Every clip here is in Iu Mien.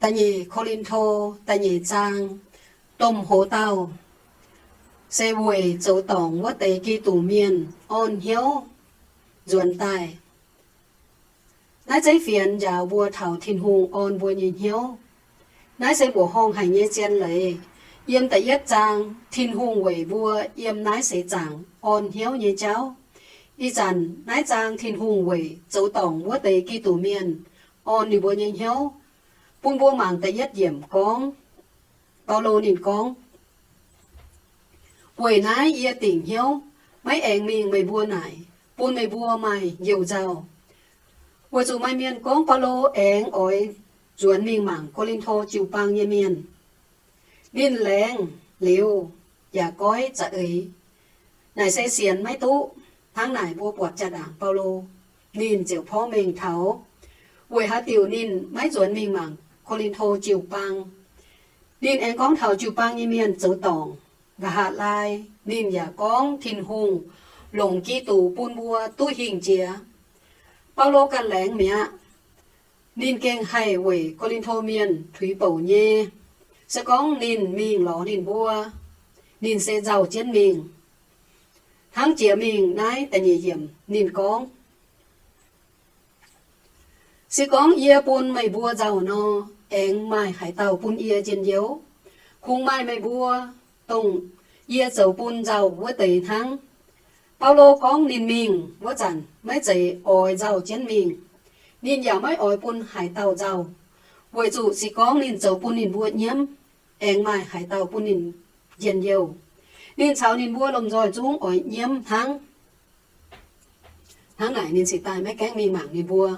Da'nyeic Ko^lin^to da'nyeic zaang, domh hoz dauh se weic zoux dorngc wuov deix Giduc mienh orn hnyouv nzuonx daaih. Naaiv zeiv fienx njaaux mbuo taux Tin-Hungh orn mbuo nyei hnyouv. Naaiv se mbuoqc horngh haic nyei zien leiz. Yiem da'yietv zaang, Tin-Hungh weic mbuo yiem naaiv seix zaangc orn hnyouv nyei jauv. Ih zanc naaiv zaang Tin-Hungh weic zoux dorngc wuov deix Giduc mienh orn ninh mbuo nyei hnyouv, bun mbuo mangc da'yietv yiemc gorngv, Baulo ninh gorngv, Weic naaiv yie dingc hnyouv maiv aengx mingh meih mbuo naaic, bun meih mbuo maaih njoux nzauh. Weic zuqc maaih mienh gorngv Baulo aengx oix nzuonx mingh mangc Ko^lin^to jiu-baang nyei mienh. Ninh laengz liuz yaac goiv za'eix, naaic se sienx maiv duqv. Hnangv naaic mbuo buatc jaa-ndaangc Baulo, ninh ziouc porv mengh taux weic haaix diuc ninh maiv nzuonx mingh mangc Ko^lin^to jiu-baang. Ninh aengx gorngv taux jiu-baang nyei mienh zoux dorngc. Nqa'haav laai ninh yaac gorngv Tin-Hungh longc Giduc bun mbuo duqv hingh jiex. Baulo ganh laengz mi'aqv. Ninh gengh haih weic Ko^lin^to mienh tuix bouc nyei. Se gorngv ninh mingh lorz ninh mbuo, ninh se nzauh jienv mingh. Hnangv jiex mingh naaiv da'nyeic yiemc ninh gorngv, Se gorngv yie bun meih mbuo nzauh nor, aengx maaih haaix dauh bun yie njien-youh? Kungx maaih meih mbuo, dongh yie zoux bun nzauh wuov deix hnangv. Baulo gorngv ninh mingh wuov zanc maiv zeiz oix nzauh jienv mingh. Ninh yaac maiv oix bun haaix dauh nzauh, weic zuqc se gorngv ninh zoux bun ninh mbuo nyiemv, aengx maaih haaix dauh bun ninh njien-youh. Ninh caux ninh mbuo lomh nzoih zungv oix nyiemv hnangv. Hnangv naaic ninh cingx daaih maiv gaengh mingh mangc ninh mbuo.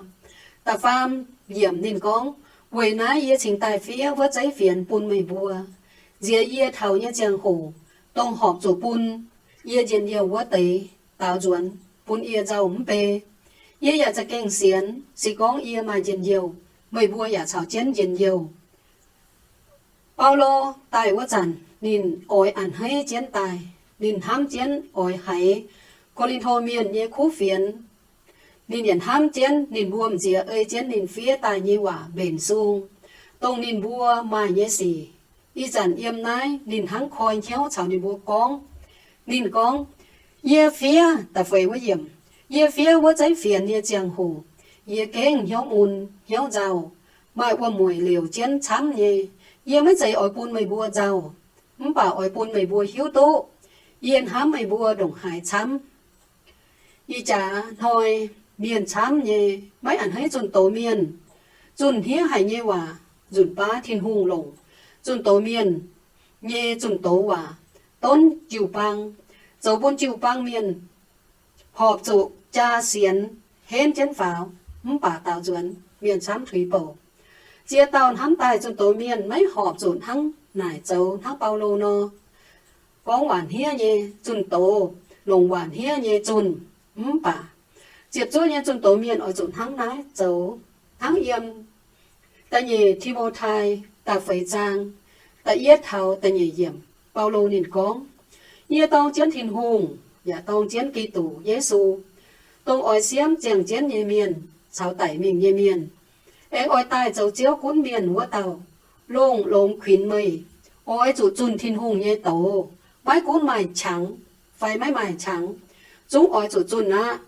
Da'faam yiemc ninh gorngv, Weic naaiv yie cingx daaih fiev wuov zeiv fienx bun meih mbuo, nziex yie taux nyei ziangh hoc, dongh horpc zuqc bun yie njien-youh wuov deix daaux nzuonx bun yie nzauh mv bei. Yie yaac za'gengh sienx, se gorngv yie maaih njien-youh, meih mbuo yaac caux jienv njien-youh. Baulo daaih wuov zanc ninh oix a'hneiv jienv daaih. Ninh hnamv jienv oix haiz Ko^lin^to mienh nyei kuv fienx. Ninh yaac hnamv jienv ninh mbuo m'nziex ei jienv ninh fiev daaih nyei waac mbenc sung, dongh ninh mbuo maaih nyei sic. Ih zanc yiem naaiv ninh hnangv koi hnyouv caux ninh mbuo gorngv. Ninh gorngv, Yie fiev, da'feix wuov yiemc, yie fiev wuov zeiv fienx nyei ziangh hoc, yie gengh hnyouv mun hnyouv nzauh, maaih wuom-mueic liouc jienv camv nyei. Yie maiv zeiz oix bun meih mbuo nzauh, mv baac oix bun meih mbuo hiuv duqv yie hnamv meih mbuo ndongc haaix camv. Ih jaax hnoi mienh camv nyei, maiv a'hneiv zunh doz mienh. Zunh hniev haic nyei waac nzunc baav Tin-Hungh longc zunh doz mienh nyei zunh doz waac donv jiu-baang, zoux bun jiu-baang mienh horpc zuqc jaa sienx henv jienv faaux, mv baac daaux nzuonx mienh camv tuix bouc. Ziex dauh hnamv daaih zunh doz mienh maiv horpc zuqc hnangv naaic zoux hnangv Baulo nor, gorngv waac hniev nyei zunh doz, longc waac hniev nyei zunh. Mv baac ziepc zuoqv nyei zunh doz mienh oix zuqc hnangv naaiv zoux. Hnangv yiem da'nyeic Ti^mo^tai da'feix zaang da'yietv taux da'nyeic yiemc, Baulo ninh gorngv, Yie dorng jienv Tin-Hungh yaac dorng jienv Giduc Yesu, dongh oix siemv ziangh jienv nyei mienh caux daic mingh nyei mienh, aengx oix daaih zoux Ziouv gunv mienh wuov dauh, longx-longx kuinx meih, oix zuqc zunh Tin-Hungh nyei doz, maiv gunv maaih qangx fai maiv maaih qangx, zungv oix zuqc zunh aqv.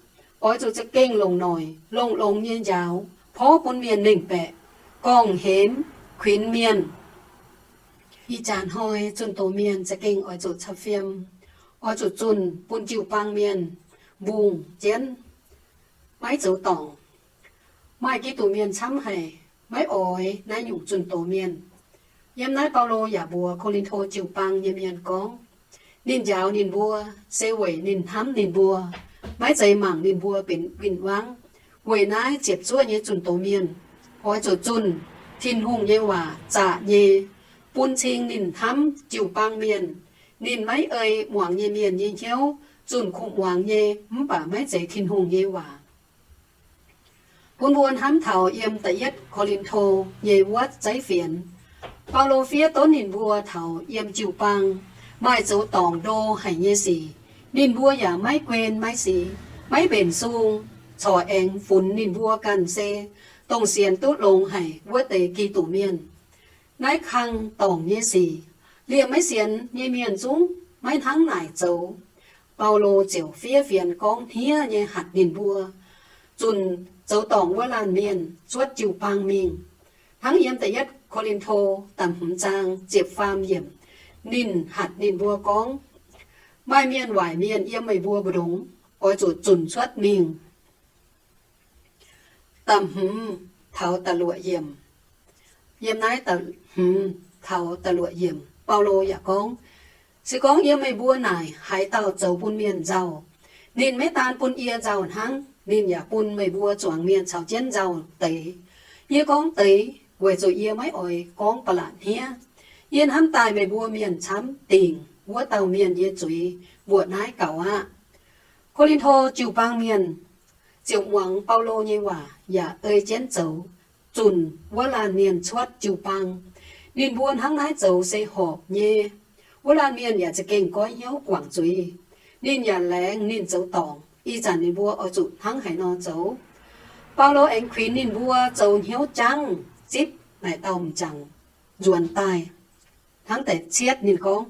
Oix zuqc za'gengh longc noic longx-longx nyei njaaux porv bun mienh mengh baeqc, gorngv-hemx, kuinx mienh. Ih jaax hnoi zunh doz mienh za'gengh oix zuqc cau fiem, oix zuqc zunh bun jiu-baang mienh mbungh jienv, maiv zoux dorngc. Maaih Giduc mienh camv haic maiv oix naaiv nyungc zunh doz mienh. Yiem naaiv Baulo yaac mbuox Ko^lin^to jiu-baang nyei mienh gorngv, ninh njaaux ninh mbuo se weic ninh hnamv ninh mbuo, maiv zeiz mangc ninh mbuo benx win-wangv. Weic naaiv ziepc zuoqv nyei zunh doz mienh oix zuqc zunh Tin-Hungh nyei waac zaqc nyei, bun cing ninh hnamv jiu-baang mienh. Ninh maiv ei muangx nyei mienh nyei hnyouv, zunh kuv muangx nyei mv baac maiv zeiz Tin-Hungh nyei waac. Bun mbuo hnamv taux yiem da'yietv Ko^lin^to nyei wuov zeiv fienx, Baulo fiev donv ninh mbuo taux yiem jiu-baang maaih zoux dorngc ndo haic nyei sic. Ninh mbuo yaac maiv guen maiv sic, maiv mbenc sung, corc aengx funx ninh mbuo ganh se dongh sienx duqv longx haic wuov deix Giduc mienh. Naaiv kang dorngc nyei sic, liemh maiv sienx nyei mienh zungv maiv hnangv naaic zoux. Baulo ziouc fiev fienx gorngv hniev nyei hatc ninh mbuo zunc zoux dorngc wuov laanh mienh cuotv jiu-baang mingh. Hnangv yiem da'yietv Ko^lin^to da'hmz zaang ziepc faam yiemc, ninh hatc ninh mbuo gorngv, maaih mienh waaic mienh yiem meih mbuo mbu'ndongx oix zuqc zunc cuotv mingh. Da'hmz taux da'luoqc yiemc. Yiem naaiv da'hmz taux da'luoqc yiemc, Baulo yaac gorngv, se gorngv yiem meih mbuo naaic haaix dauh zoux bun mienh nzauh, ninh maiv daan bun yie nzauh hnangv, ninh yaac bun meih mbuo zuangx mienh caux jienv nzauh deix. Yie gorngv deix weic zuqc yie maiv oix gorngv ba'laqc hniev. Yie hnamv daaih meih mbuo mienh camv dingc wuov dauh mienh nyei zuiz mbuoqc naaiv gaux aqv. Ko^lin^to jiu-baang mienh ziouc muangx Baulo nyei waac yaac ei jienv zoux, zunc wuov laanh mienh cuotv jiu-baang. Ninh mbuo hnangv naaiv zoux se horpc nyei. Wuov laanh mienh yaac za'gengh goiv hnyouv guangc zuiz. Ninh yaac laengz ninh zoux dorngc ih zanc ninh mbuo oix zuqc hnangv haaix nor zoux. Baulo aengx kuinx ninh mbuo zoux hnyouv jangv zipv naaic dauh m'jangc nzuonx daaih. Hnangv deix cietv ninh gorngv,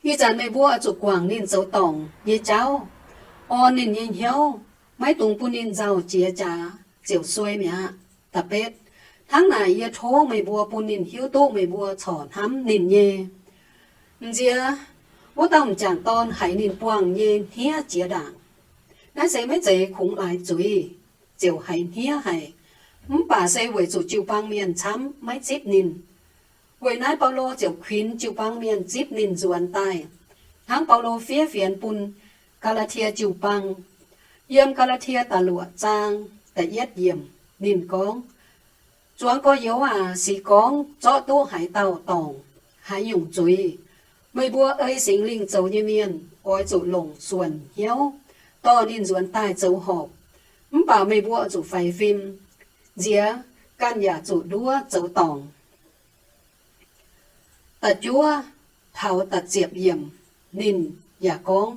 ih zanc meih mbuo oix zuqc guangc ninh zoux dorngc nyei jauv, orn ninh nyei hnyouv, maiv dungx bun ninh nzauh jiex jaax ziouc suei mi'aqv. Da'betv, hnangv naaic yie tov meih mbuo bun ninh hiuv duqv meih mbuo corc hnamv ninh nyei. M'nziex wuov dauh m'jangc dorn haiz ninh buangh nyei hniev jiex ndaangc. Naaiv se maiv zeiz kungx laaix zuiz ziouc haiz hniev haic, mv baac se weic zuqc jiu-baang mienh camv maiv zipv ninh. Weic naaiv Baulo ziouc kuinx jiu-baang mienh zipv ninh nzuonx daaih, hnangv Baulo fiev fienx bun Gaa^laa^tie jiu-baang. Yiem Gaa^laa^tie da'luoqc zaang da'yietv yiemc ninh gorngv, zuangx gorx-youz aac, se gorngv zorqv duqv haaix dauh dorngc, haaix nyungc zuiz, meih mbuo ei Singx Lingh zoux nyei mienh oix zuqc longc suonc hnyouv dorh ninh nzuonx daaih zoux horpc. Mv baac meih mbuo oix zuqc faix fim, nziex ganh yaac zuqc nduov zoux dorngc. Da'juov taux da'ziepc yiemc ninh yaac gorngv,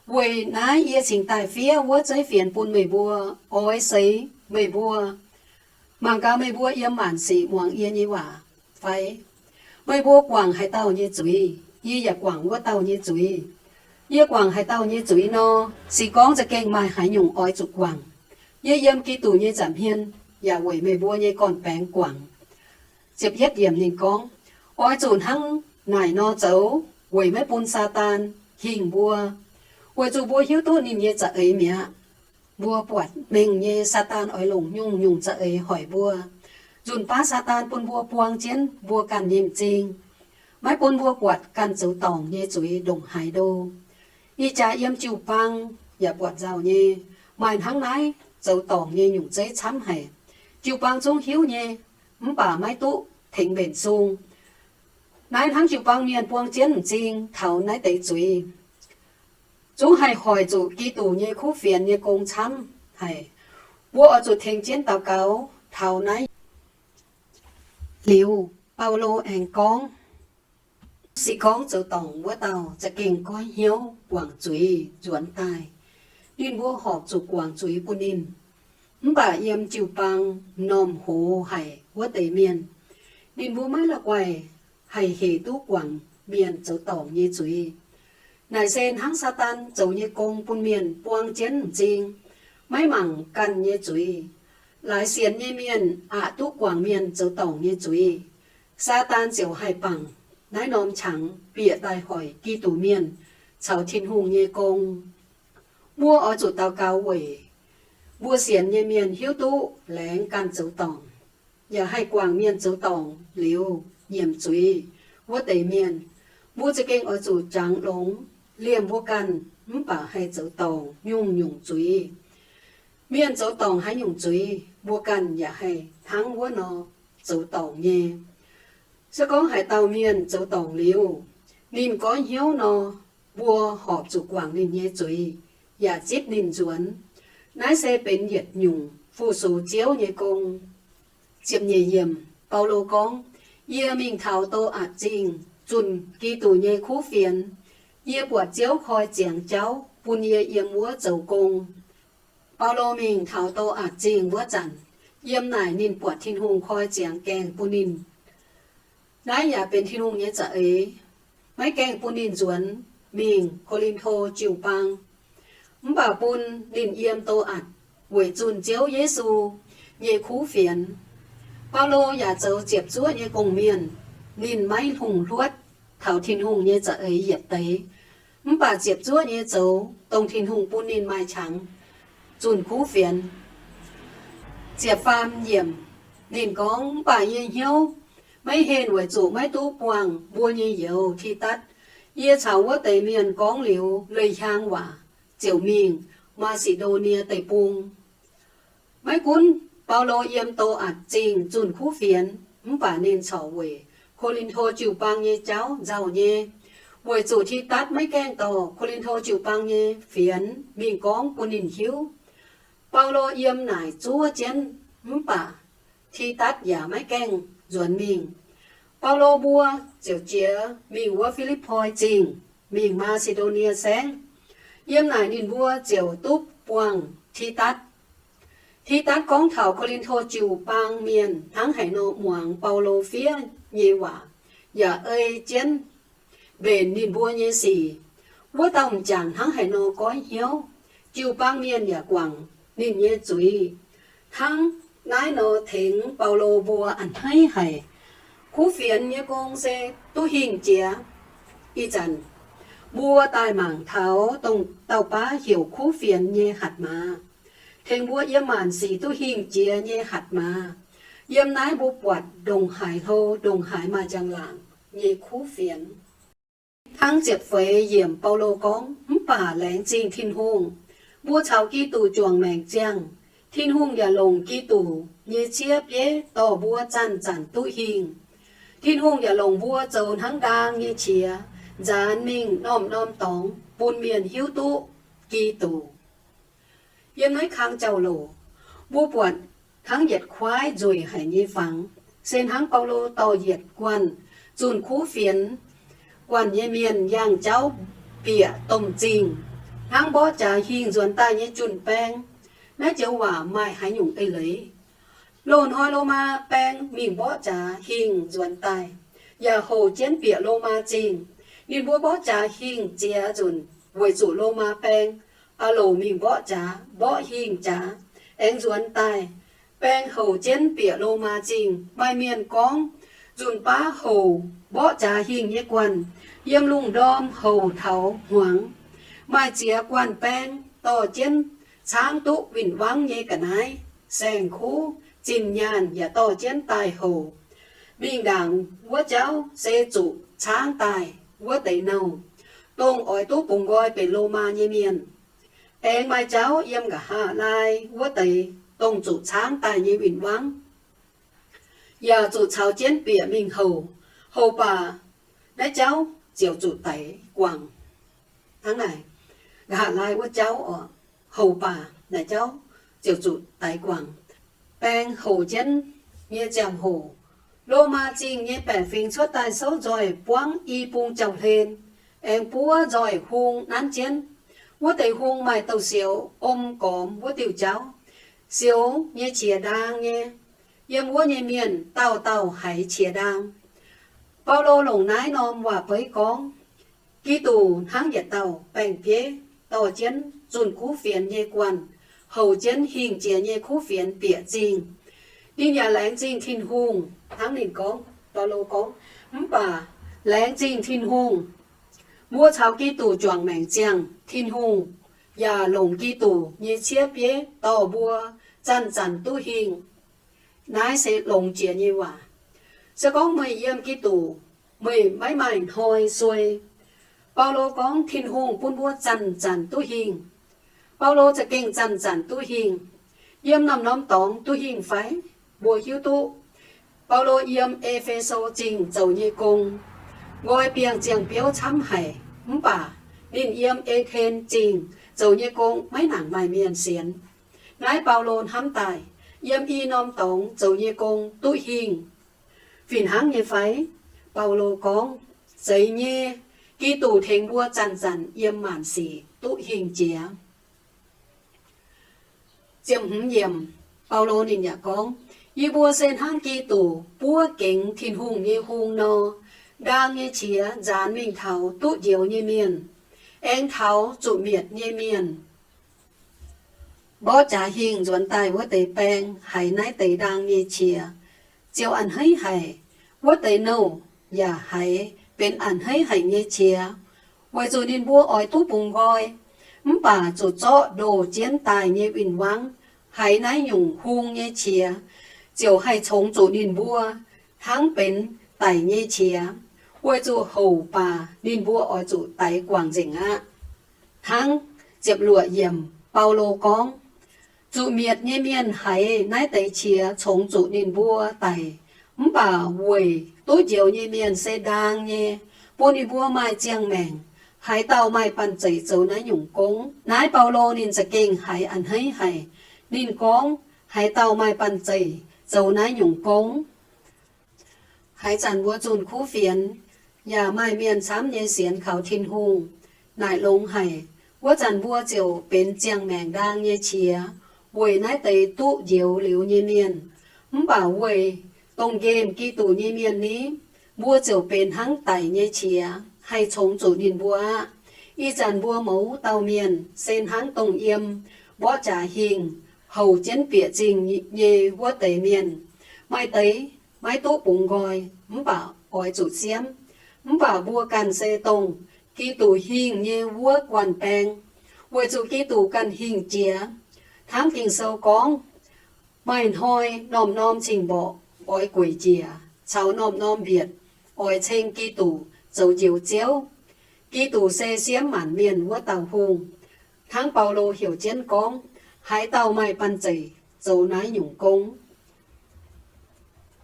weic naaiv yie cingx daaih fiev wuov zeiv fienx bun meih mbuo, oix seix meih mbuo, mangc gaax meih mbuo yiem maanc sic muangx yie nyei waac fai? Meih mbuo guangc haaix dauh nyei zuiz, yie yaac guangc wuov dauh nyei zuiz. Yie guangc haaix dauh nyei zuiz nor, se gorngv za'gengh maaih haaix nyungc oix zuqc guangc, yie yiem Giduc nyei nza'hmien yaac weic meih mbuo nyei gorn-baengx guangc. Ziepc yietv yiemc ninh gorngv, oix zuqc hnangv naaic nor zoux weic maiv bun Saadaan hingh mbuo, weic zuqc mbuo hiuv duqv ninh nyei za'eix mi'aqv. Mbuo buatc mengh nyei Saadaan oix longc nyungc-nyungc za'eix hoic mbuo. Nzunc baav Saadaan bun mbuo buang jienv mbuo ganh nyei m'zing, maiv bun mbuo buatc ganh zoux dorngc nyei zuiz ndongc haaix ndo. Ih jaax yiem jiu-baang yaac buatc nzauh nyei, maaih hnangv naaiv zoux dorngc nyei nyungc zeiv camv haic. Jiu-baang zungv hiuv nyei, mv baac maiv duqv tengx mbenc sung. Naaiv hnangv jiu-baang mienh buang jienv m'zing taux naaiv deix zuiz, zungv haih hoic zuqc Giduc nyei kuv fienx nyei gong camv haic. Mbuo oix zuqc tengx jienv daux gaux taux naaiv. Liuz, Baulo aengx gorngv, se gorngv zoux dorngc wuov dauh za'gengh goiv hnyouv guangc zuiz nzuonx daaih, ninh mbuo horpc zuqc guangc zuiz bun ninh. Mv baac yiem jiu-baang m'normh hoz haic wuov deix mienh, ninh mbuo maiv la'guaih haih hec duqv guangc mienh zoux dorngc nyei zuiz. Naaic se hnangv Saadaan zoux nyei gong bun mienh buang jienv m'zing, maiv mangc ganh nyei zuiz. Laaix sienx nyei mienh aqc duqv guangc mienh zoux dorngc nyei zuiz, Saadaan ziouc haih bangc naaiv norm qangx bieqc daaih hoic Giduc mienh caux Tin-Hungh nyei gong. Mbuo oix zuqc daux gaux weic mbuo sienx nyei mienh hiuv duqv laengz ganh zoux dorngc, yaac haih guangc mienh zoux dorngc liuz nyiemc zuiz wuov deix mienh. Mbuo za'gengh oix zuqc jangx longx liemh mbuo ganh mv baac haih zoux dorngc nyungc-nyungc zuiz. Mienh zoux dorngc haaix nyungc zuiz, mbuo ganh yaac haih hnangv wuov nor zoux dorngc nyei. Se gorngv haaix dauh mienh zoux dorngc liuz, ninh goiv hnyouv nor, mbuo horpc zuqc guangc ninh nyei zuiz, yaac zipv ninh nzuonx. Naaiv se benx yietc nyungc fu-sux Ziouv nyei gong. Ziepc nyeic yiemc, Baulo gorngv, yie mingh taux Do^atc Zingh zunh Giduc nyei kuv fienx. Yie buatc Ziouv koi ziangx jauv bun yie yiem wuov zoux gong. Baulo mingh taux Do^atc Zingh wuov zanc, yiem naaic ninh buatc Tin-Hungh koi ziangx gaengh bun ninh Naaiv yaac benx Tin-Hungh nyei za'eix, maiv gaengh bun ninh nzuonx mingh Ko^lin^to jiu-baang, mv baac bun ninh yiem Do^atc weic zunh Ziouv Yesu nyei kuv fienx. Baulo yaac zoux ziepc zuoqv nyei gong-mienh. Ninh maiv hungh hluotv taux Tin-Hungh nyei za'eix yietc deix, mv baac ziepc zuoqv nyei zoux dongh Tin-Hungh bun ninh maaih qangx zunh kuv fienx. Ziepc faam yiemc, ninh gorngv, Mv baac yie hnyouv maiv henh weic zuqc maiv duqv buangh mbuo nyei youz, Tidatv. Yie caux wuov deix mienh gorngv liuz leiz-hiaang waac ziouc mingh Maa^si^ndo^nie Deic-Bung. Maiv gunv Baulo yiem Do^atc Zingh zunh kuv fienx, mv baac ninh corc weic Ko^lin^to jiu-baang nyei jauv nzauh nyei, weic zuqc Tidatv maiv gaengh dorh Ko^lin^to jiu-baang nyei fienx mingh gorngv bun ninh hiuv. Baulo yiem naaic zuov jienv, mv baac Tidatv yaac maiv gaengh nzuonx mingh. Baulo mbuo ziouc jiez mingh wuov Fi^lipv^poi Zingh, mingh Maa^si^ndo^nie Saengv. Yiem naaic ninh mbuo ziouc duqv buangh Tidatv. Tidatv gorngv taux Ko^lin^to jiu-baang mienh hnangv haaix nor muangx Baulo fiev nyei waac, yaac ei jienv mbenc ninh mbuo nyei sic. Wuov dauh m'jangc hnangv haaix nor goiv hnyouv, jiu-baang mienh yaac guangc ninh nyei zuiz hnangv naaiv nor tengx Baulo mbuo a'hneiv haic. Kuv fienx nyei gong se duqv hingh jiex. Ih zanc mbuo daaih mangc taux dongh dauh baav heuc kuv fienx nyei hatc maaz, tengx mbuo yiem maanc sic duqv hingh jiex nyei hatc maaz. Yiem naaiv mbuo buatc ndongc haaix hlo, ndongc haaix maaih njang-laangc nyei kuv fienx. Hnangv ziepc feix yiemc Baulo gorngv, Mv baac laengz zingh Tin-Hungh, mbuo caux Giduc juangc maengc ziangh, Tin-Hungh yaac longc Giduc nyei ciev bieiv dorh mbuo zanc-zanc duqv hingh. Tin-Hungh yaac longc mbuo zoux hnangv ndaang nyei qiex nzaanx mingh norm-norm dorngx bun mienh hiuv duqv Giduc. Yiem naaiv kang jauv-louc, mbuo buatc hnangv yietc kuaaiv nzueic haic nyei fangx, se hnangv Baulo dorh yietc guanh zunh kuv fienx guanh nyei mienh yangh jauv bieqc domh zingh, hnangv mborqv jaax hingh nzuonx daaih nyei jun-baeng. Naaiv joux waac maaih haaix nyungc eix leiz? Loz-hnoi Lomaa baeng mingh mborqv jaax hingh nzuonx daaih, yaac houc jienv bieqc Lomaa Zingh. Ninh mbuo mborqv jaax hingh ziex nzunc weic zuqc Lomaa baeng a'louc mingh mborqv jaax, mborqv hingh jaax, aengx nzuonx daaih. Baeng houc jienv bieqc Lomaa Zingh. Maaih mienh gorngv nzunc baav houc mborqv jaax hingh nyei guanh yiem lungh ndorm houc taux hmuangx. Maaih ziex guanh baeng dorh jienv caangv duqv win-wangv nyei ga'naaiv, saeng-kuv, zinh nyaanh yaac dorh jienv daaih houc. Mingh ndaangc wuov jauv se zuqc caangv daaih wuov deix nouh, dongh oix duqv bungx nqoi benx Lomaa nyei mienh. Aengx maaih jauv yiem nqa'haav laai wuov deix, dongh zuqc caangv daaih nyei win-wangv, yaac zuqc caux jienv bieqc mingh houc. Houc baac naaiv jauv ziouc zuqc daix guangc. Hnangv naaic, nqa'haav laai wuov jauv oc, houc baac naaic jauv ziouc zuqc daix guangc. Baeng houc jienv nyei ziangh hoc, Lomaa Zingh nyei baeqc fingx cuotv daaih souv nzoih buangv i bung jauv-hlen, aengx buov nzoih hung nanv jienv. Wuov deix hung maaih douz-sioux om gormx wuov diuh jauv. Sioux nyei qiex ndaang nyei. Yiem wuov nyei mienh dauh dauh haiz qiex ndaang. Baulo longc naaiv norm waac-beiv gorngv, Giduc hnangv yietc dauh baeng-bieiv dorh jienv zunh kuv fienx nyei guanh, houc jienv hingh jiex nyei kuv fienx bieqc zingh. Ninh yaac laengz zingh Tin-Hungh. Hnangv ninh gorngv, Baulo gorngv, Mv baac laengz zingh Tin-Hungh, mbuo caux Giduc juangc maengc ziangh, Tin-Hungh yaac longc Giduc nyei ciev bieiv dorh mbuo zanc-zanc duqv hingh. Naaiv se longx jiex nyei waac. Se gorngv meih yiem Giduc, meih maiv maaih hnoi suei. Baulo gorngv Tin-Hungh bun mbuo zanc-zanc duqv hingh. Baulo za'gengh zanc-zanc duqv hingh. Yiem norm-norm dorngx duqv hingh fai? Mbuo hiuv duqv Baulo yiem E^fe^so Zingh zoux nyei gong, nqoi biangh ziangh biouv camv haic. Mv baac ninh yiem E^ten Zingh zoux nyei gong maiv nangc maaih mienh sienx. Naaiv Baulo hnamv daaih, yiem i norm dorngx zoux nyei gong duqv hingh. Fih hnangv nyei fai? Baulo gorngv, Zeiz nyei. Giduc tengx mbuo zanc-zanc yiem maanc sic duqv hingh jiex. Ziemh hmz yiemc, Baulo ninh yaac gorngv, Yie mbuo se hnangv Giduc buov gengx Tin-Hungh nyei hung nor, ndaang nyei qiex nzaanx mingh taux duqv njoux nyei mienh, aengx taux zuqc mietc nyei mienh. Mborqv jaax hingh nzuonx daaih wuov deix baeng haiz naaiv deix ndaang nyei qiex ziouc a'hneiv haic. Wuov deix nouh yaac haiz benx a'hneiv haic nyei qiex, weic zuqc ninh mbuo oix duqv bungx nqoi, mv baac zuqc zorqv ndoh jienv daaih nyei win-wangv haiz naaiv nyungc hung nyei qiex ziouc haih congx zuqc ninh mbuo hnangv benx daic nyei qiex, weic zuqc houc baac ninh mbuo oix zuqc daix guangc nzengc aqv. Hnangv ziepc luoqc yiemc Baulo gorngv, zuqc mietc nyei mienh haiz naaiv deix qiex congx zuqc ninh mbuo daic, mv baac weic duqv njoux nyei mienh se ndaang nyei, bun ninh mbuo maaih ziangh maengc. Haaix dauh maaih banh zeic zoux naaiv nyungc gong? Naaiv Baulo ninh za'gengh haiz a'hneiv haic. Ninh gorngv, haaix dauh maaih banh zeic zoux naaiv nyungc gong? Haaix zanc mbuo zunh kuv fienx, yaac maaih mienh camv nyei sienx kaux Tin-Hungh, naaic longx haic, wuov zanc mbuo ziouc benx ziangh maengc ndaang nyei qiex weic naaiv deix duqv njoux liuz nyei mienh. Mv baac weic dongh nqemh Giduc nyei mienh ni, mbuo ziouc benx hnangv daic nyei qiex haih congx zuqc ninh mbuo aqv. Ih zanc mbuo mouz dauh mienh se hnangv dongh yiem mborqv jaax hingh houc jienv bieqc zingh nyei wuov deix mienh. Maaih deix maiv duqv bungx nqoi, mv baac oix zuqc siemv. Mv baac mbuo ganh se dongh Giduc hingh nyei wuov guanh baeng, weic zuqc Giduc ganh hingh jiex. Hnangv Ging-Sou gorngv, maaih hnoi norm-norm cing-mborqc oix gueic njiec, caux norm-norm mbietc oix ceng Giduc zoux Njoux Ziouv. Giduc se siemv maanc mienh wuov dauh hungh. Hnangv Baulo heuc jienv gorngv, haaix dauh maaih banh zeic zoux naaiv nyungc gong?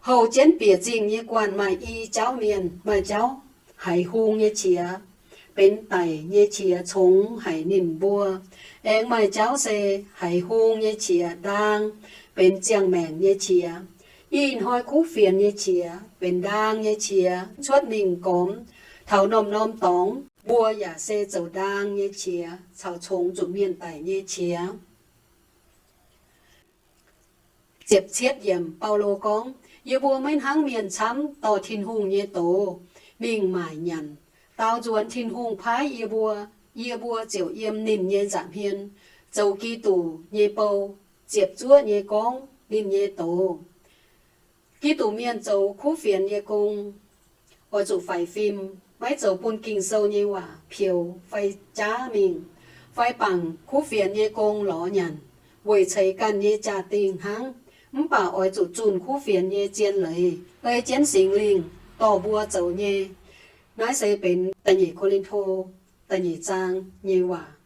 Houc jienv bieqc zingh nyei guanh maaih i jauv mienh, maaih jauv haiz hung nyei qiex, benx daic nyei qiex congx haic ninh mbuo. Aengx maaih jauv se haiz hung nyei qiex ndaang, benx ziangh maengc nyei qiex. Ih hnoi kuv fienx nyei qiex benx ndaang nyei qiex cuotv mingh gormx taux norm-norm dorngx. Mbuo yaac se zoux ndaang nyei qiex caux congx zuqc mienh daic nyei qiex. Ziepc cietv yiemc Baulo gorngv, yie mbuo maiv hnangv mienh camv dorh Tin-Hungh nyei doz mingh maaic nyanc. Daaux nzuonx Tin-Hungh paaiv yie mbuo, yie mbuo ziouc yiem ninh nyei nza'hmien zoux Giduc nyei bou, ziepc zuoqv nyei gorngv ninh nyei doz. Giduc mienh zoux kuv fienx nyei gong oix zuqc faix fim, maiv zoux bun Ging-Sou nyei waac peux fai jaav mingh, fai bangc kuv fienx nyei gong lorz nyanc, weic ceix ganh nyei jaa-dingh hnangv. Mv baac oix zuqc zunh kuv fienx nyei zien leiz, ei jienv Singx Lingh dorh mbuo zoux nyei. Naaiv se benx da'nyeic Ko^lin^to da'nyeic zaang nyei waac.